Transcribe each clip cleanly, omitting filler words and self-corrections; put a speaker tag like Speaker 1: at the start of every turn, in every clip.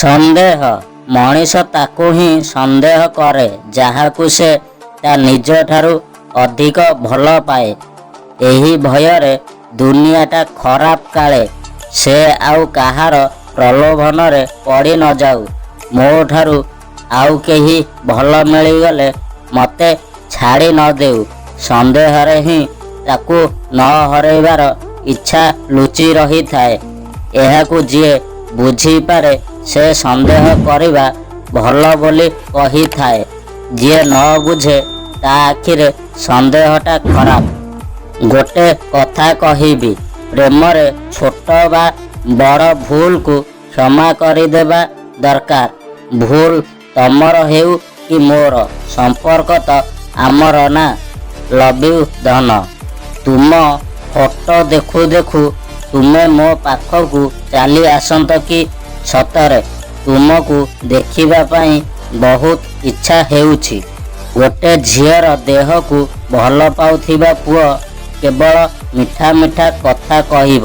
Speaker 1: ସନ୍ଦେହ। ମଣିଷ ତାକୁ ହିଁ ସନ୍ଦେହ କରେ, ଯାହାକୁ ସେ ତା ନିଜଠାରୁ ଅଧିକ ଭଲ ପାଏ। ଏହି ଭୟରେ, ଦୁନିଆଟା ଖରାପ, କାଳେ ସେ ଆଉ କାହାର ପ୍ରଲୋଭନରେ ପଡ଼ି ନଯାଉ, ମୋ ଠାରୁ ଆଉ କେହି ଭଲ ମିଳିଗଲେ ମତେ ଛାଡ଼ି ନଦେଉ। ସନ୍ଦେହରେ ହିଁ ତାକୁ ନ ହରେଇବାର ଇଚ୍ଛା ଲୁଚି ରହିଥାଏ। ଏହାକୁ ଯିଏ ବୁଝିପାରେ, ସେ ସନ୍ଦେହ କରିବା ଭଲ ବୋଲି କହିଥାଏ। ଯିଏ ନ ବୁଝେ, ତା ଆଖିରେ ସନ୍ଦେହଟା ଖରାପ। ଗୋଟେ କଥା କହିବି, ପ୍ରେମରେ ଛୋଟ ବା ବଡ଼ ଭୁଲକୁ କ୍ଷମା କରିଦେବା ଦରକାର। ଭୁଲ ତମର ହେଉ କି ମୋର, ସମ୍ପର୍କ ତ ଆମର ନା। ଲଭ୍ you ଧନ। ତୁମ ଫଟୋ ଦେଖୁ ଦେଖୁ ତୁମେ ମୋ ପାଖକୁ ଚାଲି ଆସନ୍ତ କି ସତରେ। ତୁମକୁ ଦେଖିବା ପାଇଁ ବହୁତ ଇଚ୍ଛା ହେଉଛି। ଗୋଟେ ଝିଅର ଦେହକୁ ଭଲ ପାଉଥିବା ପୁଅ କେବଳ ମିଠା ମିଠା କଥା କହିବ,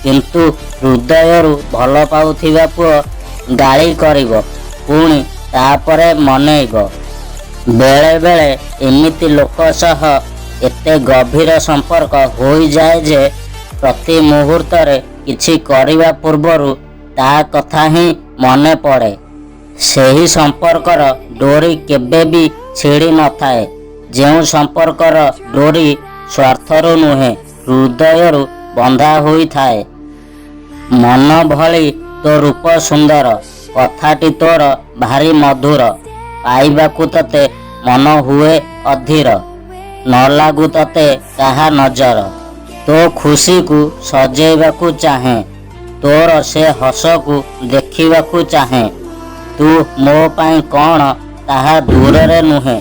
Speaker 1: କିନ୍ତୁ ହୃଦୟରୁ ଭଲ ପାଉଥିବା ପୁଅ ଗାଳି କରିବ, ପୁଣି ତାପରେ ମନେଇବ। ବେଳେ ବେଳେ ଏମିତି ଲୋକ ସହ ଏତେ ଗଭୀର ସମ୍ପର୍କ ହୋଇଯାଏ ଯେ ପ୍ରତି ମୁହୂର୍ତ୍ତରେ କିଛି କରିବା ପୂର୍ବରୁ ତା କଥା ହିଁ ମନେ ପଡ଼େ। ସେହି ସମ୍ପର୍କର ଡୋରି କେବେ ବି ଛିଡ଼ି ନଥାଏ, ଯେଉଁ ସମ୍ପର୍କର ଡୋରି ସ୍ୱାର୍ଥରୁ ନୁହେଁ, ହୃଦୟରୁ ବନ୍ଧା ହୋଇଥାଏ। ମନ ଭଳି ତୋ ରୂପ ସୁନ୍ଦର, କଥାଟି ତୋର ଭାରି ମଧୁର, ପାଇବାକୁ ତତେ ମନ ହୁଏ ଅଧୀର, ନ ଲାଗୁ ତତେ କାହା ନଜର। ତୋ ଖୁସିକୁ ସଜେଇବାକୁ ଚାହେଁ, ତୋର ସେ ହସକୁ ଦେଖିବାକୁ ଚାହେଁ। ତୁ ମୋ ପାଇଁ କ'ଣ ତାହା ଦୂରରେ ନୁହେଁ,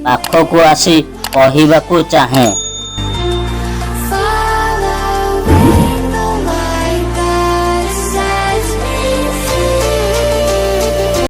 Speaker 1: ପାଖକୁ ଆସି କହିବାକୁ ଚାହେଁ।